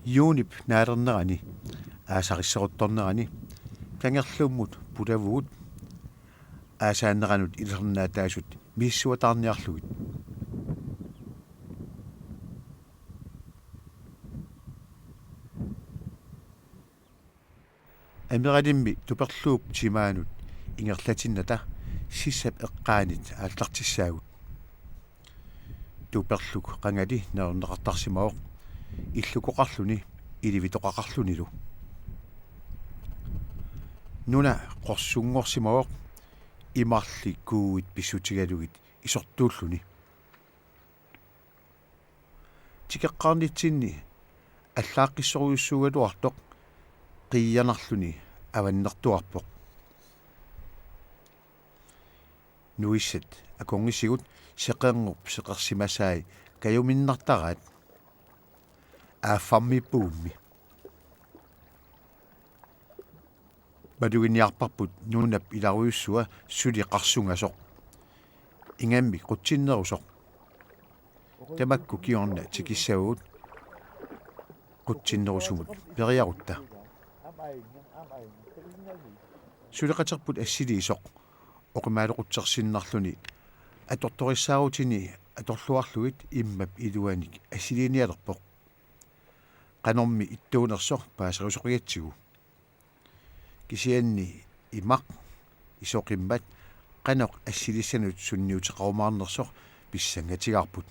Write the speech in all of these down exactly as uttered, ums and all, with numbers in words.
Juunip naalernerani aasarisseruttornerani kangerlummut pulavugut aasaaneranut ilisarnaataasut misissuataarniarlugit. Ameralimmi tuperluup timaanut ingerlatinnata sissap eqqaanit aallartissaagut. Tuperluk qangali nererneqartarsimavoq illukoqarluni ilivitoqaqarlunilu. Nuna qorsunngorsimavoq imarli kuuit pissutigalugit isortuulluni. Tikeqqaarnitsinni allaaqqissorujussuugaluartoq qiianarluni avannertuarpoq. Nuissat akornisigut seqernup seqersimasai kajuminnartaraat. Aaffarmiippuummi. Maluginiarparput nunap ilarujussua suli qarsungasoq. Ingammik qutsinnerusoq. Tamakku kingorna tikissavagut qutsinnerusumut periarutta. Suleqaterput assiliisoq oqimaaloqutsersinnarluni atortorissaarutini atorluarlugit immap iluanik assiliinialerpoq. Qanormi ittuunersoq paaserisoqigatsigu. Kisianni imaq isoqimmat qanoq assilissanut sunniuteqarumaarnersoq pissangatigaarput.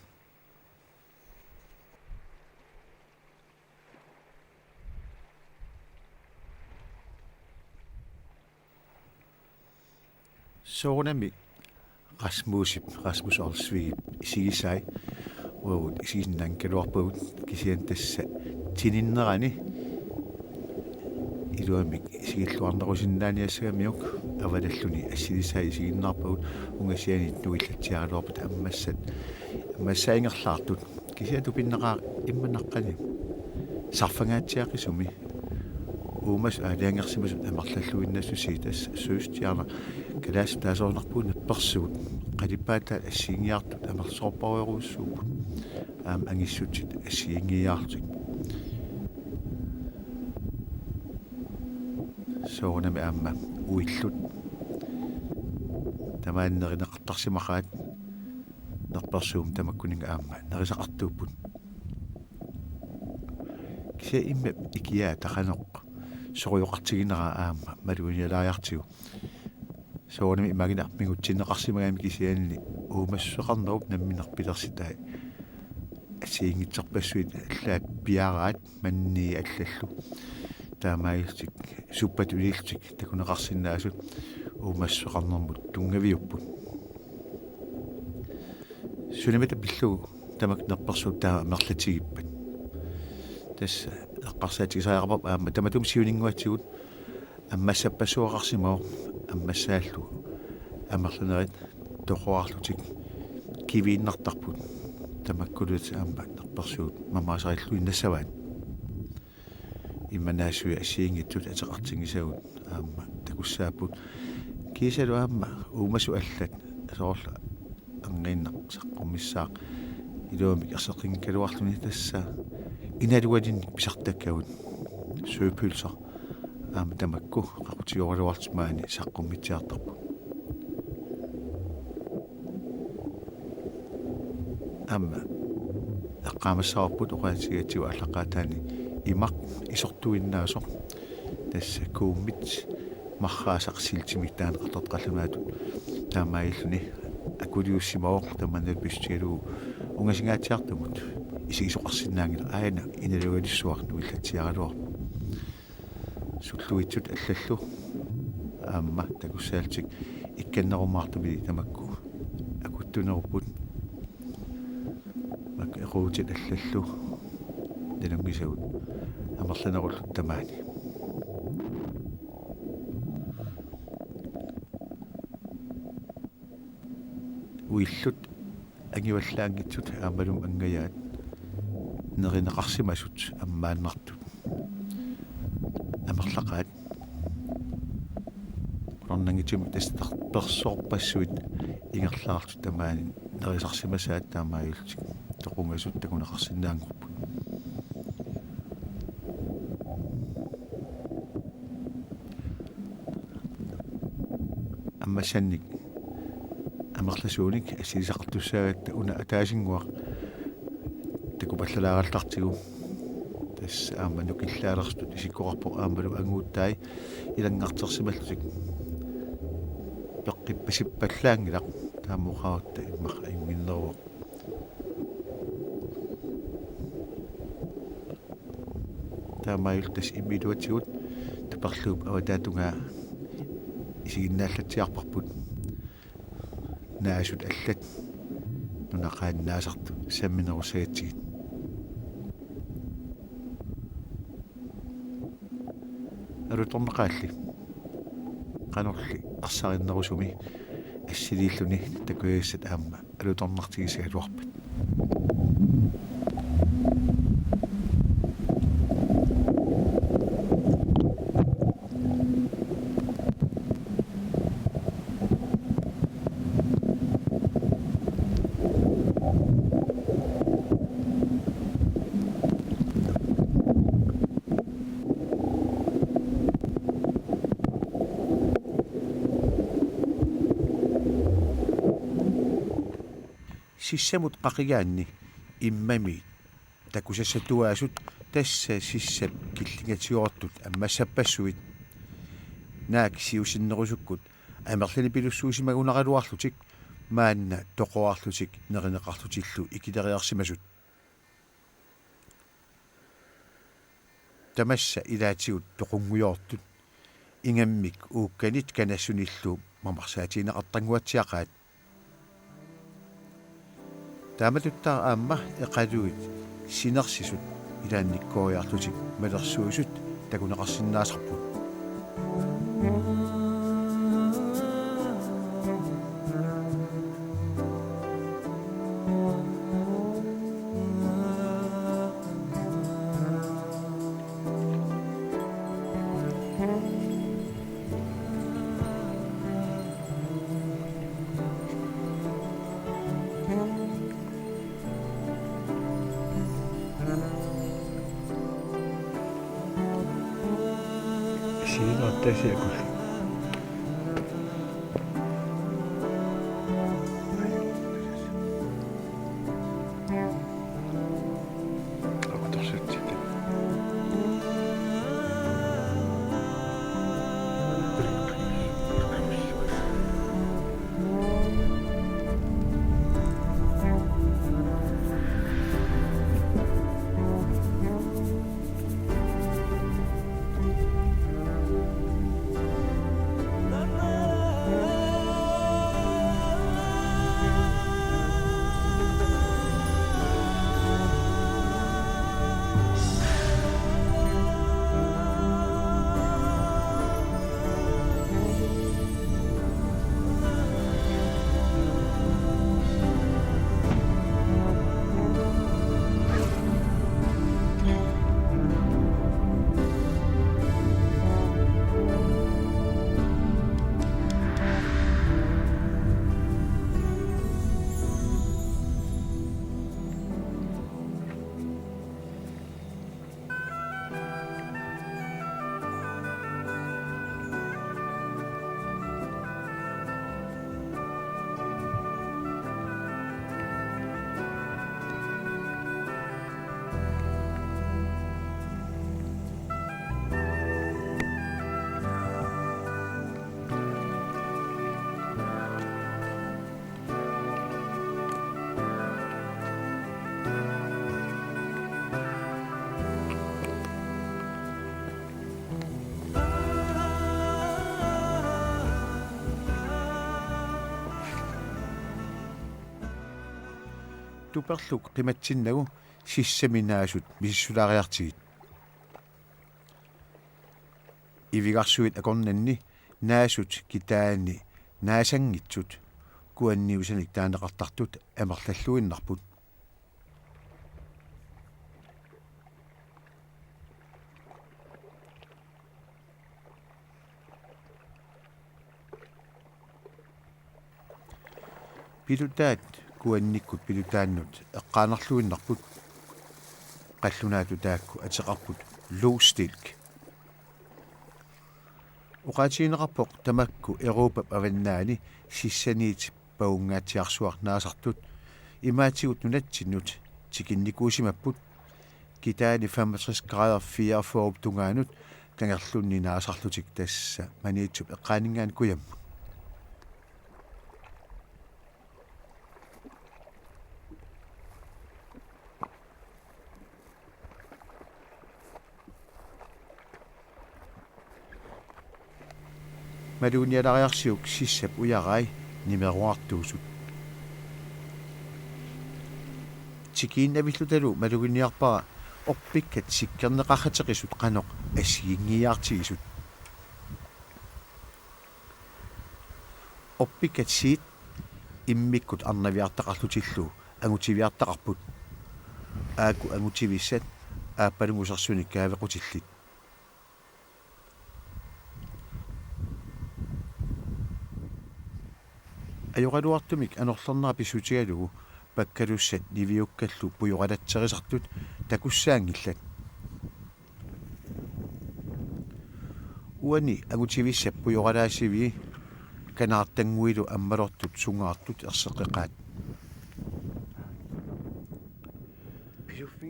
Soorunami Rasmusip, Rasmus Olsvigip isigisai uagut isiginnaagaluarpagut, kisianni tassa tininnerani iluamik isigilluarnerusinnaaniassagamiuk avalalluni assilisai isiginnaarpagut. Ungasianit nuillatsiaraluarput ammassat, ammassaat ingerlaartut. Kisianni tupinnaqaaq imma naqqani sarfangaatsiaqisumi. Uumasut aalajangersimasut amerlalluinnassusii tassa Sydstjerner kalaallisut taasoornarpugut nappersuut. Qalipaataat assigiinngiartut amerlasoorparujorujussuupput. Aamma angissutsit assigiinngiiaarlutik. Soorunami aamma uillut tamaani nerineqartarsimaqaat, nappersuummut tamakkuninnga aamma nerisaqartuupput. Kisianni immap ikiaata qanoq sorujoqartiginera aamma maluginialaariartigu. Soorunami imaginnaq mingutsinneqarsimagami kisianni uumassuseqarnerup nammineq pilersitai assigiinngitsorpassuit allaat piaraat mannii allallu. Taamaalillutik suppatut ilillutik takuneqarsinnaasut uumassuseqarnermut tunngaviupput. Sunimita pillugu tamakku nappersuut taama amerlatigippat? Tassa eqqarsaatigisariaqarparput aamma tamatuma siuninnguatigut ammassappassuaqarsimavoq, ammassaallu amerlanerit toqorarlutik kiviinnartarput. Tamakkuluunniit aamma nappersuut mamaasarilluinnassavaat. Immannaassui assigiinngitsut ateqartinngisagut aamma takussaapput. Kiisalu aamma uumasut allat soorlu anginnaq saqqummissaaq iluamik erseqqinngikkaluarluni, tassa inalualinnik pisartakkagut, søpølser, aamma tamakku qaqutigoraluartut maani saqqummitsiartarput. Aamma eqqaamassavarput oqaatigigatsigu aallaqqaataani imaq isortuinnaasoq, tassa kuummit marraasaq siltimik taaneqartartoq qallunaatut. Taamaalilluni akuliussimavoq tamanna pissutigalugu ungasinngaatiartumut isigisoqarsinnaanngilaq, aana inalualissuaq nuillatsiaraluarpoq. Sulluitsut allallu aamma takussaallutik ikkannerumaartumili tamakku akuttunerupput. Makku equutit allallu nalunngisagut amerlanerullutik tamaani. Uillut angivallaanngitsut aammalumi anngajaat nerineqarsimasut ammaannartut amerlaqaat. Qularnanngitsumik tassa nappersoorpassuit ingerlaartut tamaani nerisarsimasaat, taamaalillutik toqungasut takuneqarsinnaanngorput. ammassannik amerlasuunik assilisaqartussaagatta una ataasinnguaq takupallalaarallartigu. Tassa aamma nukillaalertut isikkoqarpoq aammalu anguuttai ilanngartersimallutik. Peqqippasippallaanngilaq, taama oqarutta immaqa ajunnginneruvoq. Taamaalilluta immiiluatigut Tuperluup avataatungaa isiginnaallatsiarparput. Naasut allat nunaqaannaasartut samminerussagatsigit. Alutornaqaalli. Qanorli arsarinnerusumi assiliilluni takujassat aamma alutornartigissagaluarpat. Sissamut qaqigaanni immami takusassatuaasut, tassa sissap killingatigoortut ammassappassuit. Naak siusinnerusukkut amerlanerupilussuusimagunaraluarlutik maanna toqorarlutik nerineqarlutillu ikileriarsimasut. Tamassa ilaatigut toqunngujoortut ingammik uukkanit kanassunillu mamarsaatigineqartannguatsiaqaat. Taamatuttaaq aamma eqaluit sinersisut ilaannikkooriarlutik malersuisut takuneqarsinnaasarput. Sinuattaasiakul. Tuperluk qimatsinnagu sissami naasut misissulaariartigit. Ivigarsuit akornanni naasut kitaani naasanngitsut kuanniusanik taaneqartartut amerlalluinnarput. Pilutaat kuannikkut pilutaannut eqqaanarluinnarput. Qallunaatut taakku ateqarput lodstilk. Oqaatigineqarpoq tamakku Europap avannaani sissaniit pagunngaatsiarsuaq naasartut imaatigut nunatsinnut tikinnikuusimapput. Kitaani femogtres grader fireogfyrre tungaanut kangerlunni naasarlutik, tassa Maniitsup eqqaaninngaanniit kujammut. Maluginialaariarsiuk sissap ujarai nimeruartuusut. Tikiinnavillutalu maluginiarpara orpikkat sikkerneqarrateqisut qanoq assigiinngiiaartigisut. Orpikkat siit immikkut arnaviartaqarlutillu angutiviartaqarput. Aaku angutivissat aappalunngusersunik kaavequtillit. Ajoraluartumik anorlernera pissutigalugu pakkalussat niviukkallu pujoralatserisartut takussaanngillat. Uani angutivissap pujoralaasivii kanaartannguilu ammalortut sungaartut erseqqeqaat.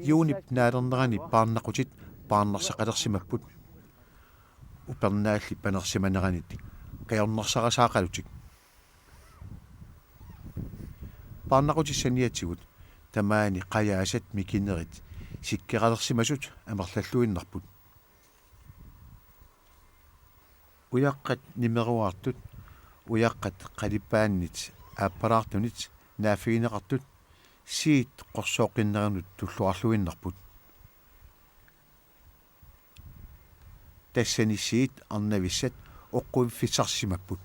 Juunip naalernerani paarnaqutit paarnarsaqalersimapput. Upernaalli panersimaneranit kajornarsarasaaqalutik. Paarnaqutit saniatigut tamaani qajaasat mikinerit sikkeralersimasut amerlalluinnarput. Ujaqqat nimeruartut, ujaqqat qalipaannit aappalaartunit naaffigineqartut, siit qorsooqqinnerannut tulluarluinnarput. Tassani siit arnavissat oqquiffissarsimapput.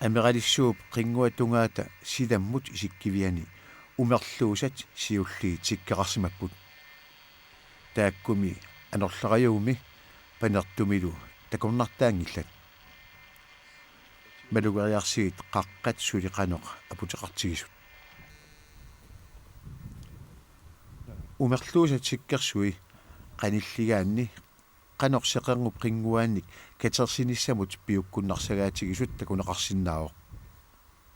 Ameralissuup qinnguata tungaata silammut isikkiviani umerluusat siulliit sikkerarsimapput. Taakkumi anorlerajuummi panertumilu takornartaanngillat. Malugeriarsigit qaqqat suli qanoq aputeqartigisut. Umerluusat sikkersui qanilligaanni qanoq seqernup qinnguaannik katersinissamut piukkunnarsagaatigisut takuneqarsinnaavoq.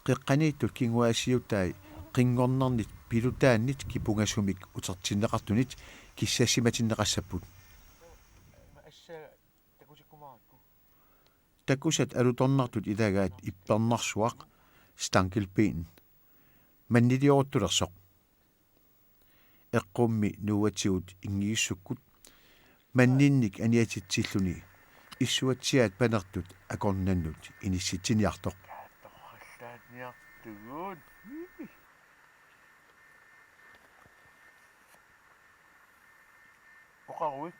Qeqqaniittut kinguaassiutai qinngornernit pilutaannit kipungasumik utertinneqartunit kissassimatinneqassapput. Takusat alutornartut ilagaat ippernarsuaq, stankelben, mannilioruttulersoq. Eqqummi nuuatigut inngigissukkut manninnik aniatitsilluni issuatsiaat panertut akornannut inissitsiniartoq. Torrallaanniartugut. Oqaruit.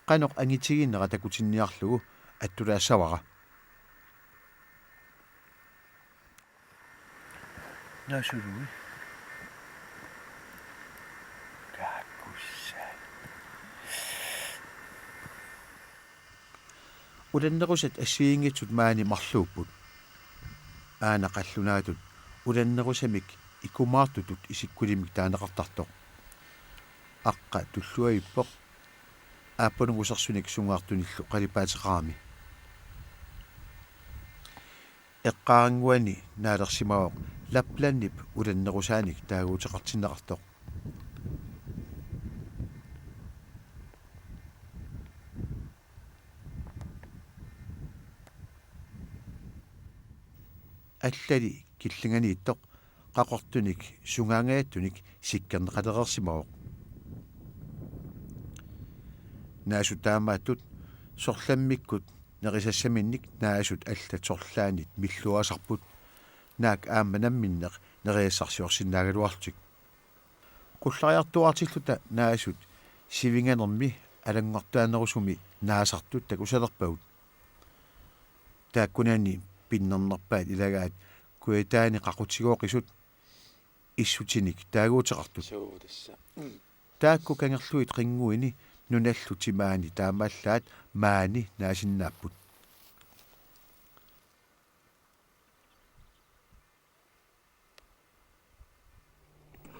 Qanoq angitiginera takutinniarlugu attulaassavara. Nasului. Kakussa. Ulannerusat assigiinngitsut maani marluupput. Aana qallunaatut ulannerusamik ikumaartutut isikkulimmik taaneqartartoq. Aqqa tulluavippoq aappalunngusersunik sungaartunillu qalipaateqarami. Eqqaannguani naalersimavoq Laplandip ulannerusaanik taaguuteqartinneqartoq. Allali killinganiittoq qaqortunik sungaangajattunik sikkerneqalereersimavoq. Naasut taamaattut sorlammikkut nerisassaminnik naasut allat sorlaannit milluaasarput, naak aamma namminneq nerisassarsiorsinnaagaluarlutik. Qullariartuaartilluta naasut sivinganermi alanngortaanerusumi naasartut takusalerpagut. Taakkunani pinnernerpaat ilagaat kujataani qaqutigooqisut issutinik taaguuteqartut. Suu, tassa. Taakku kangerlugit qinnguini nunallu timaani taamaallaat maani naasinnaapput.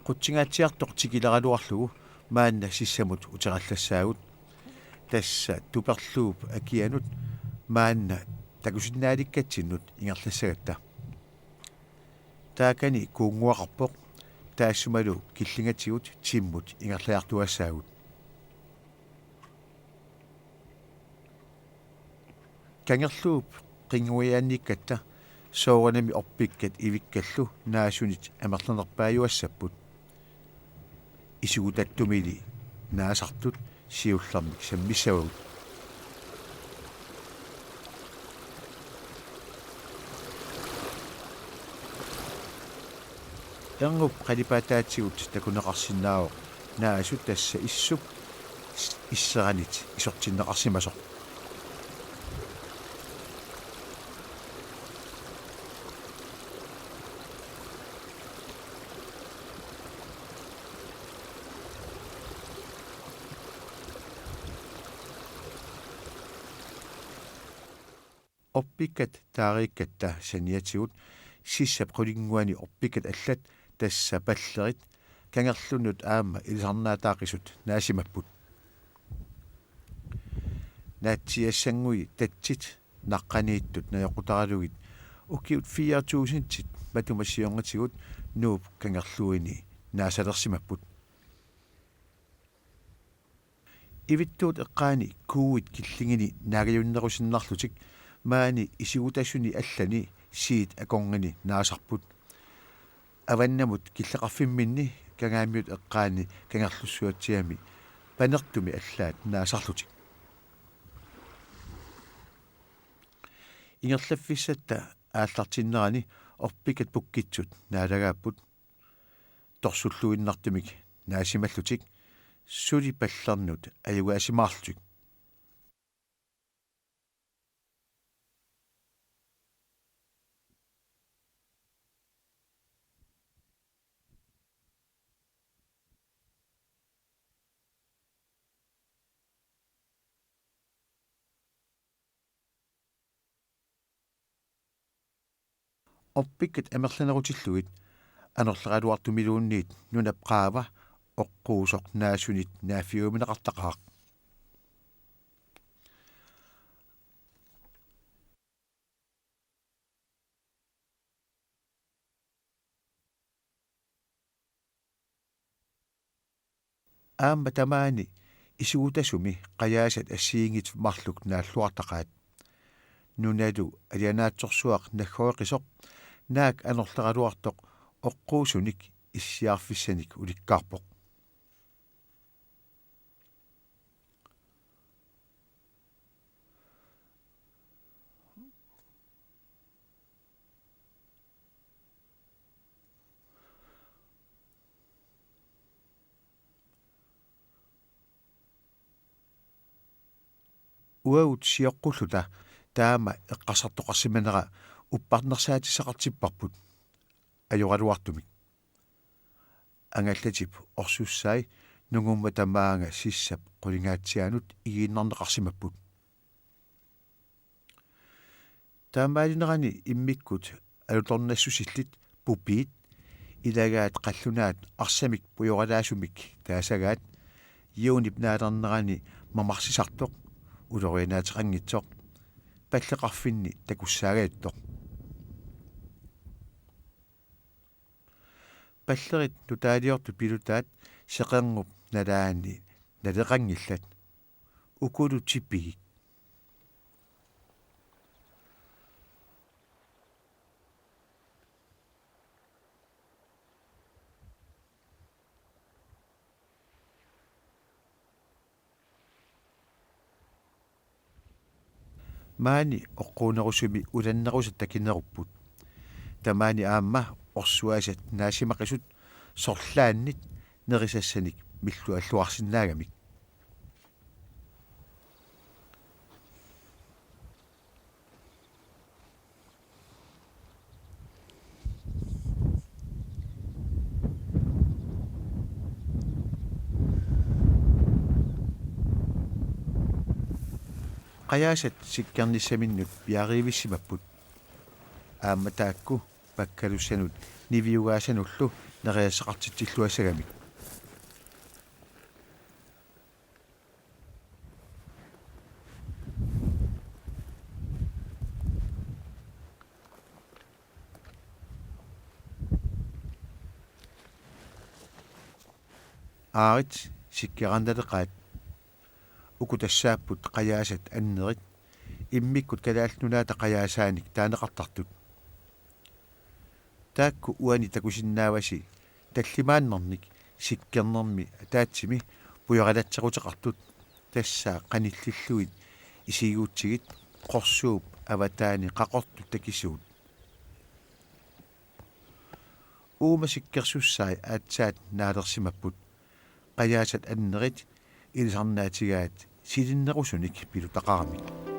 Qutsingaatsiartoq tikileraluarlugu maanna sissamut uteqallassaagut. Tassa Tuperluup akianut maanna takusinnaalikkatsinnut ingerlassagatta. Taakani kuunnguaqarpoq, taassumalu killingatigut timmut ingerlajartuassaagut. Kangerluup qinnguiaanniikkatta soorunami orpikkat ivikkallu naasunit amerlanerpaajuassapput. Isugutattumili naasartut siullermik sammissavagut. Erngup qalipaataatigut takuneqarsinnaavoq naasut, tassa issup isseranit isortinneqarsimasoq. Orpikkat taariikkatta saniatigut sissap qulinnguani orpikkat allat, tassa pallerit, kangerlunnut aamma ilisarnaataaqisut naasimapput. Naatsiiassanngui tatsit naqqaniittut najoqqutaralugit ukiut fire tusindit matuma siornatigut Nuup Kangerluini naasalersimapput. Ivittuut eqqaani kuuit killingini naagajunnerusinnarlutik maani isigutasuni allani siit akornanni naasarput. Avannamut killeqarfimminni Kangaamiut eqqaani Kangerlussuatsiami panertumi allaat naasarlutik. Ingerlaffissatta aallartinnerani orpikkat pukkitsut naalagaapput. Torsulluinnartumik naasimallutik, suli pallernut ajugaasimaarlutik. Orpikkat amerlanerutillugit anorleraluartumiluunniit nunap qaava oqquusoq naasunit naaffiumineqartaqaaq. Aamma tamaani isugutasumi qajaasat assigiinngitsut marluk naalluartaqaat. Nunalu alianaatsorsuaq naggoreqisoq naak anorleraluartoq oqquusunik issiarfissanik ulikkaarpoq. Uagut sioqqulluta taama eqqarsartoqarsimanera uppernarsaatisaqartipparput ajoraluartumik. Angallatip orsussai nungummat tamaanga sissap qulingaatsiaanut igiinnarneqarsimapput. Taamaalinerani immikkut alutornassusillit pupiit ilagaat qallunaat arsamik pujoralaasumik taasagaat, juunip naalernerani mamarsisartoq ulorianaateqanngitsoq palleqarfinni takussaagajuttoq. Pallerit nutaaliortut pilutaat seqernup nalaani naleqanngillat. Ukulu tipigik. Maani oqquunerusumi ulannerusat takinerupput. Tamaani aamma orsuasat naasimaqisut sorlaannit nerisassanik millualluarsinnaagamik. Qajaasat sikkernissaminnut piariivissimapput. Aamma taakku pakkalussanut niviugaasanullu nerisassaqartitsilluassagamik. Aarit sikkerannaleqaat. Uku tassaapput qajaasat annerit, immikkut Kalaallit Nunaata qajaasaanik taaneqartartut. Taakku uani takusinnaavasi tallimaannarnik sikkernermi ataatsimi pujorilatseruteqartut, tassa qanillillugit isigigutsigit qorsuup avataani qaqortut takisuut. Uuma sikkersussai aatsaat naalersimapput. Qajaasat annerit ilisarnaatigaat silinnerusunik pilutaqaramik.